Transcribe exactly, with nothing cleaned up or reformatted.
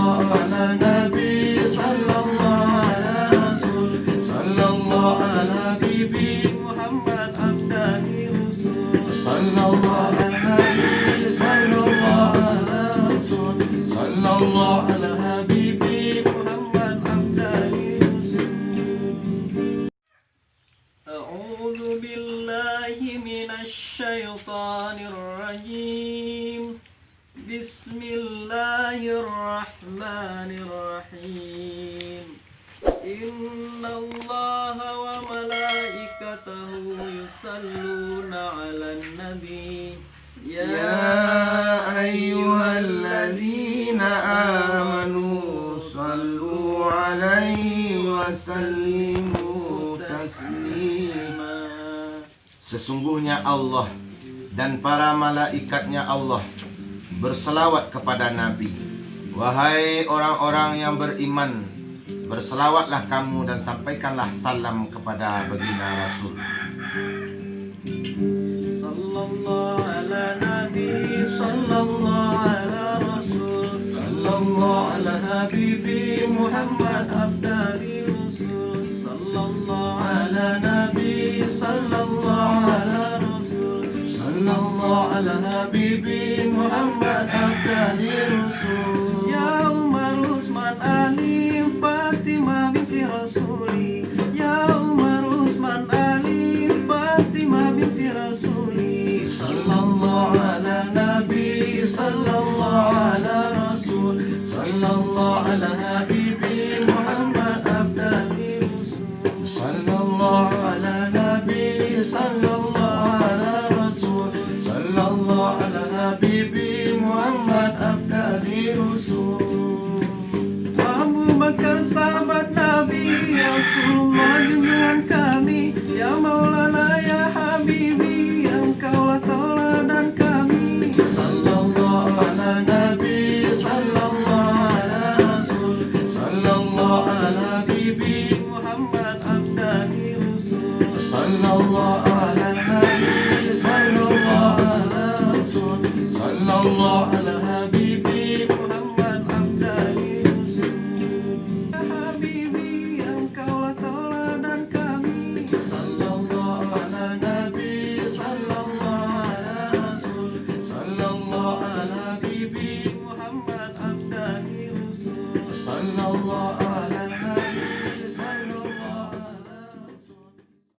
Ala Nabi, sallallahu ala Rasul, sallallahu ala Habibi Muhammad afdali Rasul. Sallallahu ala Nabi, sallallahu ala Rasul, sallallahu ala Habibi Muhammad afdali Rasul. أعوذ بالله من الشيطان الرجيم. بسم الله الرحمن الرحيم. إن الله وملائكته يصلون على النبي. يا أيها الذين آمنوا صلوا عليه وسلموا تسليما. Sesungguhnya Allah dan para malaikatnya Allah berselawat kepada Nabi. Wahai orang-orang yang beriman, berselawatlah kamu dan sampaikanlah salam kepada baginda Rasul. Sallallahu ala Nabi, sallallahu ala Rasul, sallallahu ala Habibi Muhammad afdali Rasul. Sallallahu ala Nabi, sallallahu ala Rasul, sallallahu ala Habibi Muhammad afdali Rasul. Ya Umar Usman Ali Fatimah binti Rasuli. Ya Umar Usman Ali Fatimah binti Rasuli. Sallallahu ala Nabi, sallallahu ala Rasul, sallallahu ala Habibi Muhammad afdali Rasul. Sallallahu ala Nabi, sallallahu ala Rasul, sallallahu ala Habibi Muhammad afdali Rasul. Abu Bakar sahabat Nabi, Rasulullah junjungan kami, ya Maulana, ya Habibi, engkaulah tauladan kami. Sallallahu ala Nabi, sallallahu ala Rasul, sallallahu ala Habibi Muhammad afdali Rasul. Sallallahu ala Nabi, sallallahu ala Rasul, sallallahu